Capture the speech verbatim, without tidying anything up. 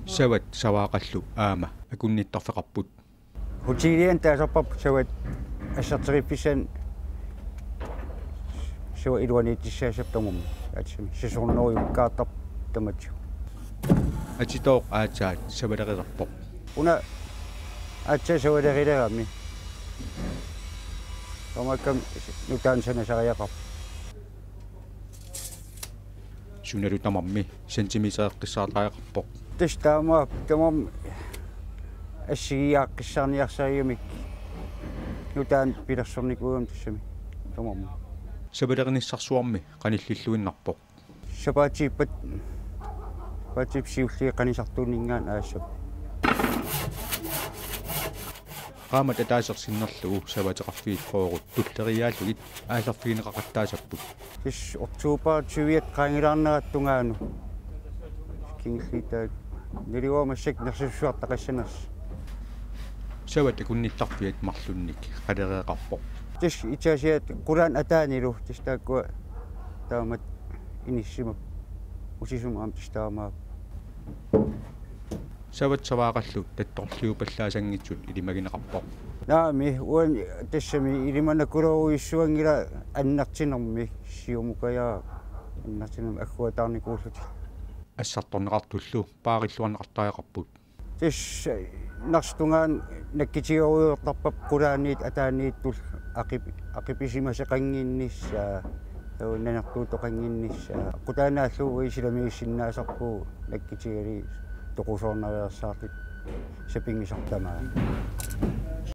Savat Savaaqallu aamma akunnittarfeqarput. Hotelian taasarparput savat assarteriffissaanni savat iluaniittissaassapput tamarmik. Aatsami sasornerujukkaartarput tamatigut. Atitooq aatsaat savalereerpoq. Una aatsaat savalerilerami. Tamakkuami nutaanik sanasariaqarpoq. Sunalu tamarmi centimetereqqissaartariaqarpoq. Tassa taama tamarmi assigiiaaqqissaarniarsarigamik nutaanik pilersornikuugami tassami tamarmi. Savalerernissarsuarmi qanillilluinnarpoq. Sapaatiippat, sapaatiipput siulliit qanisartuunninngaanniit aassappat. Qaammat ataaseq sinnerlugu savateqarfiit fyrret tulleriiaallugit aallerfigineqaqattaassapput. Tassa oktober tyve qaangilaarneratut tungaanut. Kingulliit taakku. Naluara massakkut nersusussuartaqassanersoq. Savat akunnittarfiat marlunnik qalereerpoq. Tassa itaasiat qulaani ataanilu tassa taakkua taamatut inissimapput. Usisumut aamma tassa taamaappoq. Savat Savaaqallu tattorliupallaasanngitsut ilimagineqarpoq. Naamik, uani tassami ilimanartorujussuanngilaq annertunermik, siumukajaaq annertunermik agguataarnikuullutik. Assartorneqartullu paarilluarneqartariaqarput. Tassa Narsap tungaanut nakkutigerujoortarparput qulaaniit ataaniittullu aqip-, aqipisimasoqannginnissaa, taava nanertuutoqannginnissaa. Aqqutaanaallu uagut silamigissinnaasarpugut nakkutigalugit toqusoornariarsaartut sapinngisartut tamaat.